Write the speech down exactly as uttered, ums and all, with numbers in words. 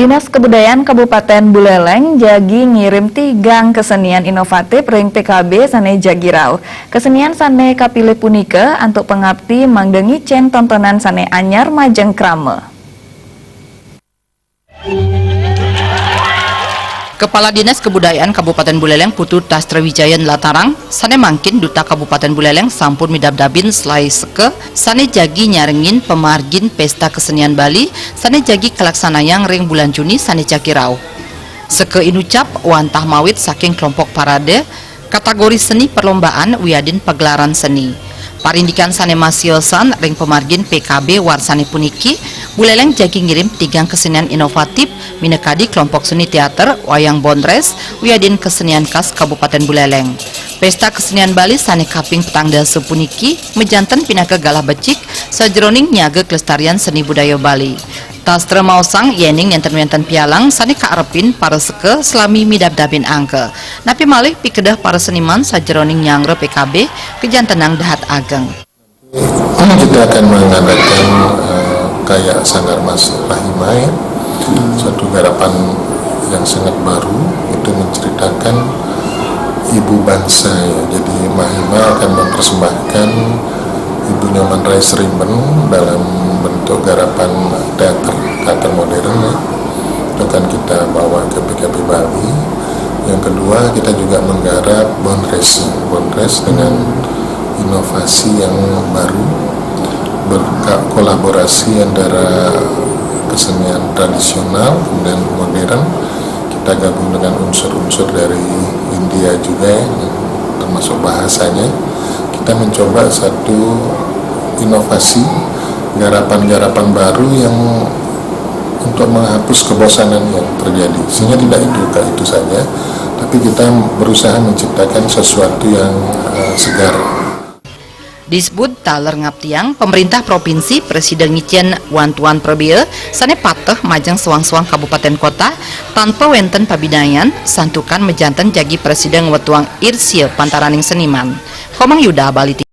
Dinas Kebudayaan Kabupaten Buleleng jagi ngirim tigang kesenian inovatif ring P K B sane jagi rauh. Kesenian sane kapilih punika antuk pangapti mangda ngicen tontonan sane anyar majeng krama. Kepala Dinas Kebudayaan Kabupaten Buleleng Putu Tastra Wijaya nlatarang, sane mangkin Duta Kabupaten Buleleng sampun midabdabin selai seka sane jagi nyarengin pamargin Pesta Kesenian Bali sane jagi kalaksanayang ring bulan Juni sane jagi rauh. Seka inucap wantah mawit saking kelompok parade, kategori seni perlombaan wiadin pagelaran seni. Parindikan sane masiosan ring pamargin P K B warsane puniki, Buleleng jagi ngirim tigang kesenian inovatif minakadi kelompok seni teater, wayang bondres, wiadin kesenian khas Kabupaten Buleleng. Pesta Kesenian Bali sane kaping petang dasa puniki majanten pinaka galah becik sajeroning nyaga kelestarian seni budaya Bali. Tastra maosang yening nenten wenten pialang sane kaarepin para seka salami midabdabin angka. Napi malih pikedeh para seniman sajeroning nyanggra P K B kajantenang dahat ageng. Kita akan mengadakan eh, kayak Sanggar Mas Rahima, ya, suatu garapan yang sangat baru, itu menceritakan ibu bangsa, ya. Jadi Mahima akan mempersembahkan Ibu Nyoman Rais Rimben dalam bentuk garapan teater, teater modern, ya. Itu akan kita bawa ke P K B Bali. Yang kedua, kita juga menggarap bondres, bondres dengan inovasi yang baru, berkolaborasi antara kesenian tradisional kemudian modern. Kita gabung dengan unsur-unsur dari India juga, ya, termasuk bahasanya. Kita mencoba satu inovasi, garapan-garapan baru yang untuk menghapus kebosanan yang terjadi. Sehingga tidak itu ke itu saja, tapi kita berusaha menciptakan sesuatu yang uh, segar. Disebut taler ngaptiang, pemerintah provinsi prasida ngicen wantuan prabea sane pateh majeng soang-soang kabupaten kota tanpa wenten pabinayan, santukan majanten jagi prasida ngwetuang irsia pantaraning seniman. Komang Yuda, Bali.